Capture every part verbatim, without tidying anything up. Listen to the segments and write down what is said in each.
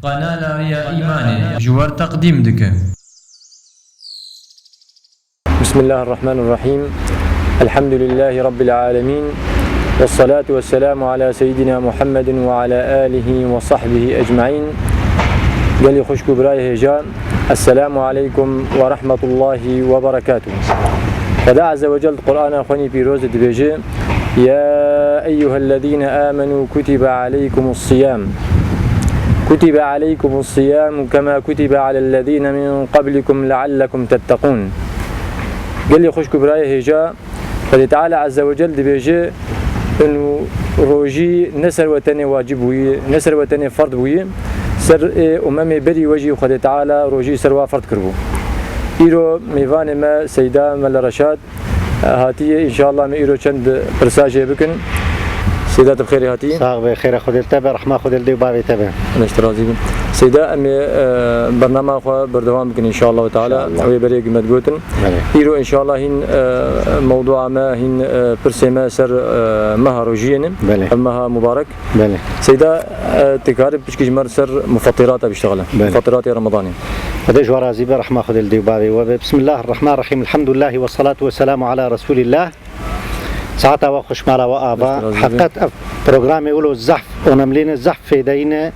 Qanala Riya Îmanê ji we re teqdîm dike. بسم الله الرحمن الرحيم. الحمد لله رب العالمين. والصلاة والسلام على سيدنا محمد وعلى آله وصحبه أجمعين. Gelî xwişk û birayê hêja, Esselamu aleykum ve rahmetullahi ve berekatuh. Xweda Azze ve Cel di Qur'ana xwe nî pîroz de dibêje, يا أيها الذين آمنوا كتب عليكم الصيام كتب عليكم الصيام كما كتب على الذين من قبلكم لعلكم تتقون. Gelî xwişk û birayê hêja, Xwedê Teala Azze ve Cel dibêje, inu rojî ne ser we tenê wacib bûyî, ne ser we tenê ferd bûyî, ser ê umemê berî we jî Xwedê Teala rojî ser wa ferd kiribû. Îro mêvanê me Seyda Mele Reşad, e, hatiye. Înşallah me îro çend pirsa jê bikin. Seyda, tu bi xêrê hatî. Sax be, xêra Xwedê li te be, rehma Xwedê li dê û bavê te be. Xwedê ji te razî bin. Seyda, em ê, e, bernama xwe berdewam bikin înşallah Teala. Înşallah. Wê berê ku me digotin. Belê. Îro înşallah hîn, e, mewdua me, hîn, e, pirsê me ser, e, meha rojiyê ne. Belê. Ev meha mubarek. Belê. Seyda, e, tu karî piçkî ji me re ser mufattirata biştexile. Belê. Mufattiratê Ramadanê. Xwedê ji we razî be, rehma Xwedê li dê û bavê we be. Bismillahirrahmanirrahîm. Elhamdülillahi ve salatu ve selamu ala Resulillah. Saeta we xweş, mala we ava. Dest razî be. Heqet ev programê wilo zehf onemlî ne, zehf fêdeyî ne.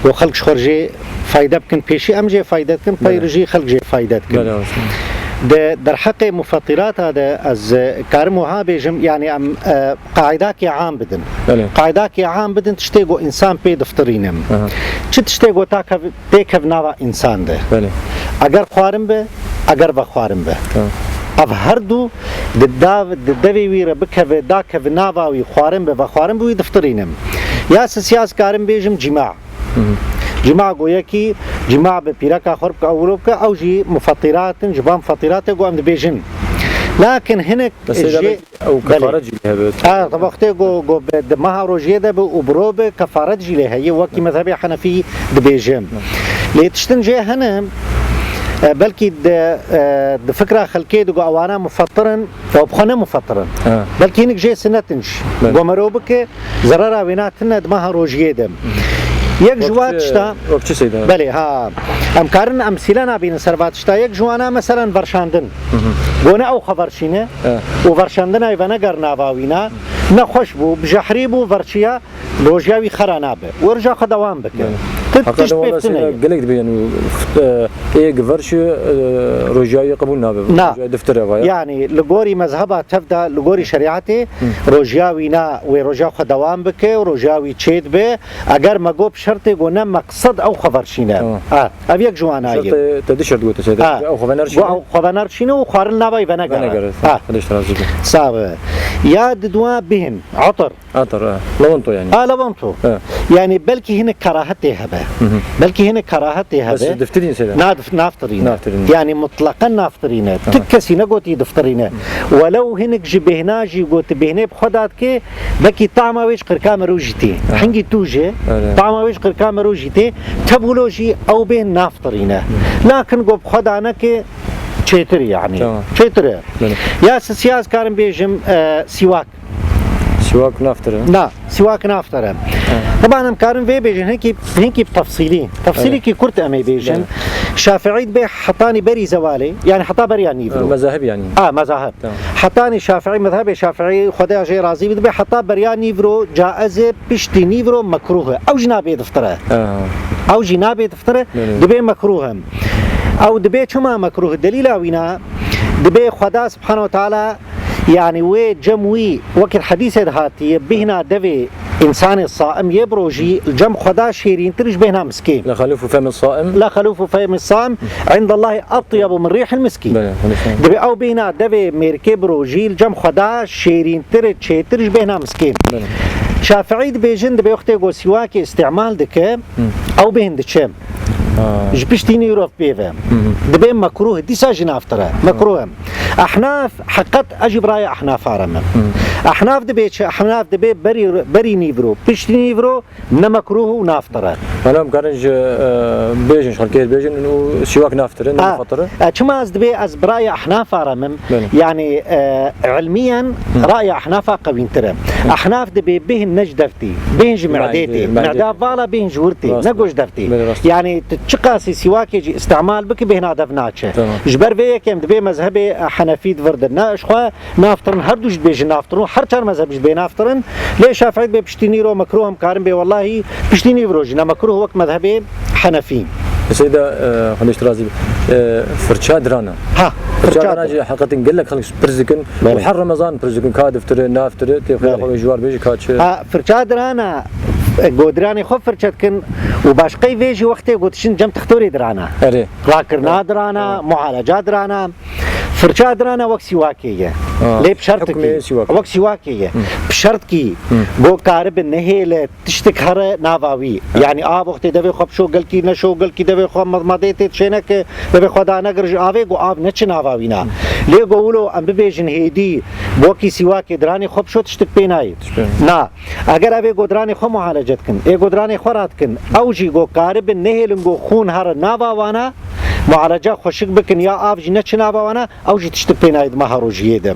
Û xelk ji xwe re jê fayde bikin. Pêşî em jê fayde dikin, Belê. peyr jî xelk jê fayde dikin. Belê, rast e. Di derheqê mufattirata de ez, e, karim wiha bêjim, yanî em, e, qaîdakê am bidin. Belê. Qaîdakê am bidin, tiştê ku însan pê diftirîne. Aha. Çi tiştê ku ta kev-, tê kev nava însan de. Belê. Eger xwarin be, eger vexwarin be. Tamam. Ev her du di dav-, di devê wî re bikeve, dakeve nava wî, xwarin be, vexwarin be, wî diftirîne. Ya sisya ez karim bêjim cîma. Hı hı. Cîma ku yekî, cîma bi pîreka xwe bike, ew wilo bike, ew jî mufattirat in, ji van mufattirate ku em dibêjin. Lakin hinek Mesela jê belkî ew Belê. kefaret jî lê hebe. Ha, wextê ku, ku bi, di meha rojiyê de bi û biro bi, kefaret jî lê heye, wekî mezhebê Henefî dibêjin. Hı. Lê tiştin jê hene, e, belkî di, e, di fikra xelkê de ku ewana mufattir in, ew bi xwe ne mufattir in. Ha. Belkî hinek jê sinet in jî. Belê. Ku mero bike, zerera wêna tune di meha rojiyê de. Yek ji Wek wan çi, tişta wek çi Seyda? Belê, ha. Em karin emsîle nabînin ser va tişta. Yek ji wana meselen verşandin. Hı hı. Gone ew xwe verşîne He. û verşandina wî veneger nava wîna. Nexweş bû, bi jehrî bû, verşiya, rojiya wî xera nabe. Werja xwe dewam bike. Belê. Tu Heqîqeten tişt pê wala tune Seyda ye. gelek dibe, yani, e, ê gi verşi, e, rojiya wî qebûl nabe. Na. Rojiya wî diftir e vaya. Yani, li gorî mezheba tev de, li gorî şerîetê, Hı. rojiya wîna, wê rojiya xwe dewam bike û rojiya wî çêdibe. Eger me got bi şertê ku ne meqsed ew xwe verşîne. Tamam. Ha, ev yek ji wana ye. Şert te, te du şert gote Seyda. Ha. Ew xwe venerşîne. Got ew xwe venerşîne û xwarin nava wî venegere. Venegere. Ha. Xwedê ji te razî be. Sax be. Ya di dua bihin, atir. Atir, ha. Lewento yani. Ha, lewento. Ha. Yani belkî hinek kerahetê hebe. Hı hı. Belkî hinek kerahetê hebe. Bes diftirîn Seyda. Na dif-, naftirîne. Naftirîne. Yani mutlaqen naftirîne. Aha. Tu kesî negotî diftirîne. Welew hinek ji bêhna jî got bêhnê bi xwe dadike, belkî tama wê ji qirka mero jî tê. Aha. Hingî tu jî, Öyle. tama wê ji qirka mero jî tê, tebûlo jî ew bêhn naftirîne. Hı. Lakin got bi xwe daneke çêtir yani. Tamam. Çêtir e. Belê. Ya sisya ez karim bêjim, e, siwak. Siwak naftir e. Na, siwak naftir e. Ha. Teban em karin vê bêjin, hinkî, hinkî bi tefsîlî. Tefsîlî Evet. kî kurt em ê bêjin. Evet. Şafiî dibe hetanî berî zewalê, yani heta beriya nîvro. Ha, mezahib yani. Ha, mezahib. Tamam. Hetanî Şafiî, mezhebê Şafiî, Xwedê jê razî bi, dibe heta beriya nîvro caiz e, piştî nîvro mekruh e. Ew jî nabê diftire. Ha. Ew jî nabê diftire, Evet. dibe mekruh e. Ew dibe çima mekruh? Delîla wîna, dibe Xweda Subhanahu ve Teala Yani wê cem wî wekî hedîsê de hatiye, bêhna devê însanê saim yê bi rojî li cem Xweda şêrîntir ji bêhna miskê. La xelufu femi saim. La xelufu femi saim indallahi atyebu min rîhil miskî. Belê, belê. Dibe ew bêhna devê mêrikê bi rojî li cem Xweda şêrîntir, çêtir ji bêhna miskê. Belê. Şafiî dibêjin, dibe wextê ku sîwakê îstîmal dike, Hı. ew bêhn diçe. Ha. Ji piştî nîrov pê ve. Hı hı. Dibe mekruh, dîsa jî naftir e. Mekruh e. Ehnaf, heqet, ez jî birayê Ehnafa re me. Hı. Ehnaf dibê çi? Ehnaf dibê berî, berî nîvro, piştî nîvro ne mekrûh û naftir e. Mana em karin ji, e, bêjin, ji xelkê bêjin û siwak naftir e, ne mufatir e. E, çima ez dibê ez bi raya Ehnafa re mim? Belê. Yani, e, ilmiyen raya Ehnafa qewîntir e. Ehnaf dibê bêhn ne ji deftî, bêhn ji Me'dê, me'dê tê. Me'dê. Me'da vala bêhn ji wir tê, rast ne e, go ji deftî. Belê, rast. Yani, tu çiqasî siwakê jî îstemal bikî, bêhna dev naçe. Tamam. Ji ber vê yekê em dibê mezhebê Henefî di vir de ne, ji xwe naftirin, her du jî dibêjin naftirin û her çar mezheb jî dibê naftirin. Lê Şafîî dibê piştî nîro mekruh em karin bê, wellahî piştî nîvro jî ne mekruh wek mezhebê Henefî. Seyda, e, Xwedê ji te razî be. E, firça dirana. Ha, firça dirana jî heqetin gelek xelk pirs dikin. Belê. Û her Remezan pirs dikin, ka diftire, naftire, tê xwe Belê. Xwe ji war bêjî ka çi. Ha, firça dirana, e, go diranê xwe firçe dikin û başqey vê jî wextê go dişin cem textorê dirana. Erê. Rakirina dirana, mualeca dirana. Firça dirana wek sîwakê ye. Ha. Lê bi şertikî. Hukmê sîwak. Wek sîwakê ye. Hı. Bi şertikî. Hı. Go karibe nehêle tiştik here nava wî. Ha. Yani av wextê devê xwe bişo gelkî neşo gelkî devê xwe madmadê tê dişêne ki devê xwe danegir ji avê go av neçi nava wî na. Hı. Lê go wilo em bibêjin hêdî wekî sîwakê diranê xwe bişo tiştik pê nayê. Tiştik pê nayê. Na. Eger ev ê go diranê xwe muhalece dikin, ê go diranê xwe radikin, ew jî go karibin nehêlin go xûn here nava wana, muhalece xweşik bikin ya av jî neçi nava wana, ew jî tiştik pê nayê di meha rojiyê de.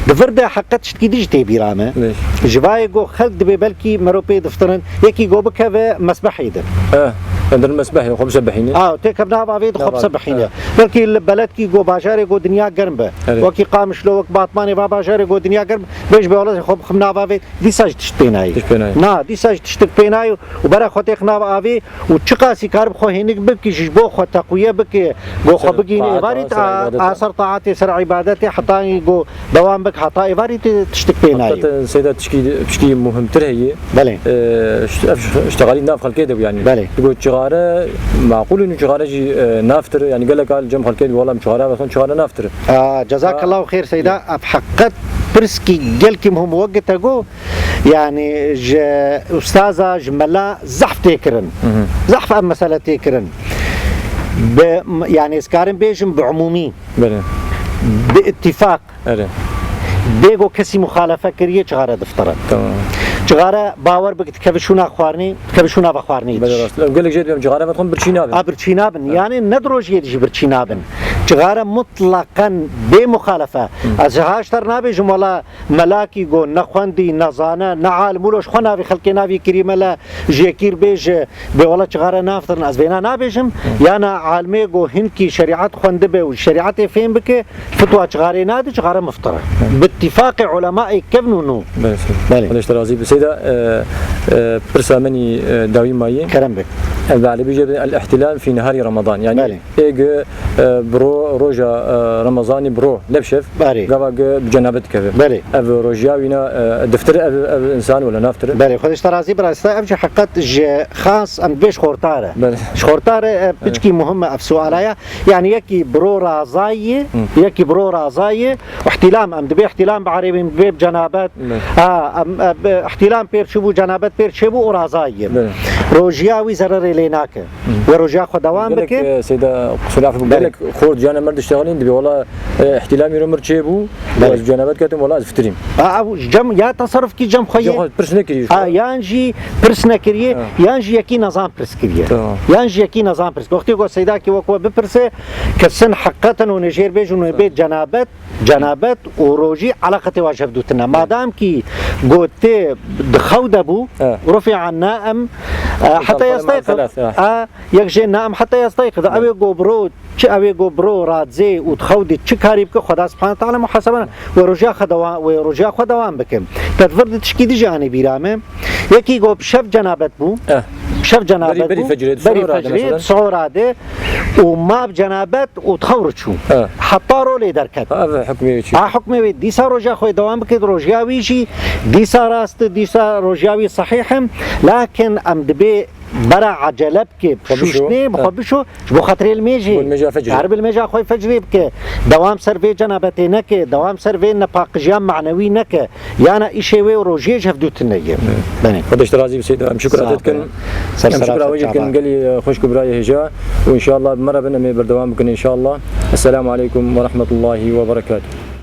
Di vir de heqet tiştkî dî jî tê bîra me. Lêş. Ji vayê go xelk dibê belkî mero pê diftirin, yekî go bikeve mesbehê de. Eh, em dirin mesbehê, xwe bisebehîne. A, têkevin nav avê de xwe Nav avê. Bisebehîne. Eh. Belkî li beledkî go bajarê go dinya germ be. Evet. Wekî Qamişlo, wek Batmanê va bajarê go dinya germ be. Bêj be wele xwe bixim nav avê, dîsa jî tişt pê nayê. Tişt pê nayê. Na, dîsa jî tiştik pê nayê û bera xwe têx nav avê û çiqasî karib xwe hênik bikî, ji bo xwe teqwiye bikî, go xwe Ser bigînî taat, êvarî ser ta-, îbadet. A ser taatê, ser îbadetê, heta go dewam bik, heta êvarî tê tiştik pê nayê. Hatta te Seyda tişkî, tişkî muhimtir heye. Belê. Ee, şt-, ev şt-, ştexalî nav xelkê de bû yani. Belê. Go çixare, maqûl in çixare jî, e, naftir, yani gelek al cem xelkê de wala çixare, çixare naftir. Aa, cezakallahu xêr Seyda. Ev heqet pirskî gelkî muhim wek te got, yani ji ustaza, ji mela zehf tê kirin. Hı hı. Zehf ev mesele tê kirin. Bi, yani ez karim bêjim bi umûmî. Belê. Bi ittifaq. Erê. Bê go kesî muxalefe kiriye, çixare diftirin. Tamam. Çixare bawer bik dikeve şûna xwarinê, dikeve şûna vexwarinê. Belê rast. Ew gelek jê dibêm çixare vedixwin birçî nabin. A birçî nabin. Evet. Yani ne di rojiyê de jî birçî nabin. Çixare mutlaqen bê muxalefe. Hı. Ez ha ji te re nabêjim wela melakî go ne xwendî, ne zane, ne alim wilo ji xwe navê xelkê navî kirî mele, jêkîr bêje, bê wela çixare naftirin, ez vêna nabêjim. Hı. Yana alimê go hinkî şerîet xwendibe û şerîetê fêm bike, fitwa çixarê nade, çixare miftir e. Hı. Bi ittifaqê ulemaê kevn û nû. Belê, seyda. Belê. Xwedê ji te razî be. Seyda, e, e, pirsa min î, e, dawî mayî. Kerem be. Ev Elî bêje el ihtilam fî neharî Ramadan. Yani Belê. Ê gi, e, bi ro-, roja, e, Remezanî bi ro, leb şev, Belê. Gava gi bi cenabet dikeve. Belê. Ev rojiya wîna, e, diftir ev, ev însan wele naftir. Belê, Xwedê ji te razî be, rasta ev jî heqet ji xas em dibê ji xortar e. Belê. Ji xortar e, e, Evet. Piçkî muhim e ev suala ya. Yani yekî bi ro razayî, Hı. Yekî bi ro razayî, ihtilam em dibê ihtilam bi erebî dibê bi cenabet. Belê. Ha, em, e, bi ihtilam pêr çûbû, cenabet pêr çêbû û razayî. Belê. Rojiya wî zererê lê nake. Hı. We rojiya xwe dewam Gelek, bike. E, Seyda, qusûrê afî bû, Belê. Gelek xort cihana mer diştexilîn dibê, wela, e, îhtîlamî ro mir çêbû, Belê. Ez cenabet ketim, wela ez fitirîm. A, ew cem, ya tasarruf kî cem xwe Cem ye? Xwe pirs nekirî Ha, xwe. Yan jî pirs nekiriye, Ha. Yan jî yekî nezan pirs kiriye. Tamam. Yan jî yekî nezan pirs. Wextê ku Seyda kî wek we bipirse, kesin heqetin û nêjêr bêjin û bê cenabet, cenabet û rojî eleqetê wa ji hev dû tune. Madam kî got tê di xew de bû, Evet. Rufi'a na'im, e, heta yestayqid. Selas, evet. E, yek jê na'im heta yestayqid. Evet. Ew ê go biro, çi ew ê go biro radzê û di xew de çi karî bike, Xweda Subhane Teala muhasebe ne. We rojiya xwe dewa-, we rojiya xwe dewam bike. Te di vir de tişkî dî jî anî bîra me. Yekî go bi şev cenabet bû. Eh. Bi şev cenabet Berî, berî bû. Fecrê, di Berî sihora de Fecrê, mesela. Di sihora de. Û ma bi cenabet û di xew re çû. Eh. Heta ro lê derket. Ha, ev hukmê wî çi? Ha, hukmê wî. Dîsa rojiya xwe dewam bike, rojiya wî jî dîsa rast e, dîsa rojiya wî sehîh e. Lakin em dibê bera ecele bike, Xwe bişo. Şûştnê, bi xwe Ha. Bişo, ji bo xatirê limêjê. Bo limêja fecrê. Karib limêja xwe fecrê bike. Dewam ser vê cenabetê neke, dewam ser vê nepaqijiya manewî neke. Yana îşê wê û rojiyê ji hev dû tune ye. Evet. Belê. Xwedê ji te razî be Seyda. Em şukra Sağ te dikin. Olun. Ser Em sera şukra te we jî dikin çava. Gelî, e, xwişk û birayê hêja. Û înşallah bi me re bin em ê berdewam bikin înşallah. Esselamu aleykum ve rahmetullahi ve berekatuhu.